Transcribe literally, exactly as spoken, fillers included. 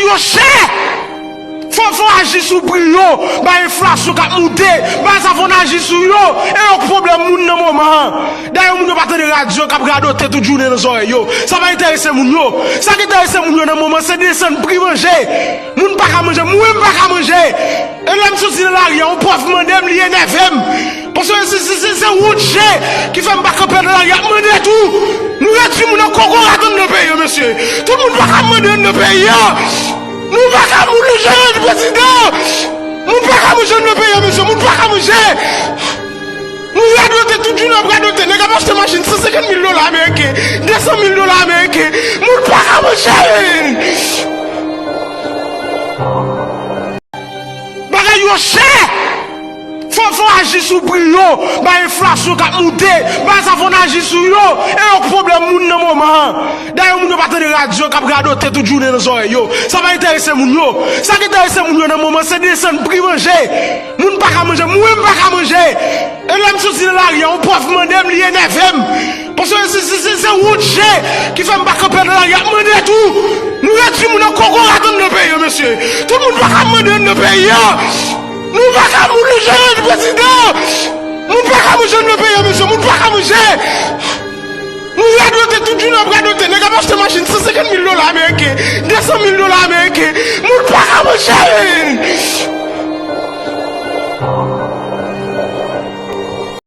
Yo chè! Fò, fò aji sou pri yo, bay enflasyon k ap moute, bay sa fò n aji sou yo, e yo k pwoblèm moun nan moman an. Dayè moun yo pa tande radyo k ap radote tout jounen nan zòrèy yo. Sa pa enterese moun yo. Sa k enterese moun yo nan moman se desann pri manje. Moun pa ka manje, mwen m pa ka manje. E lè m soti nan lari a, yon pòv mande m, li enève m. Paske se, se, se, se wont je ki fè m pa kanpe nan lari a, ap mande tou. Nou redui moun an kokorat anndan peyi an, mesye. Tout moun pa ka mande anndan peyi an. Nou pa ka mouri jere prezidan. Moun pa ka manje anndan peyi an, mesye. Moun pa ka manje. Nou radote tout jounen ap radote. Nèg ap achte machin san senkant mil dola ameriken, de san mil dola ameriken. Moun pa ka manje. Bagay yo chè. Fò, fò aji sou pri yo, bay enflasyon k ap moute, bay sa fò n aji sou yo, e yo k pwoblèm moun nan moman an. Dayè moun yo pa tande radyo k ap radote tout jounen nan zòrèy yo. Sa pa enterese moun yo. Sa k enterese moun yo nan moman se desann pri manje. Moun pa ka manje, mwen m pa ka manje. E lè m soti nan lari a, yon pòv mande m, li enève m. Paske se, se, se, se wont je ki fè m pa kanpe nan lari a, ap mande tou. Nou redui moun an kokorat anndan peyi an, mesye. Tout moun pa ka mande anndan peyi an. Nou pa ka mouri jere prezidan. Moun pa ka manje anndan peyi an, mesye. Moun pa ka manje. Nou radote tout jounen ap radote. Nèg ap achte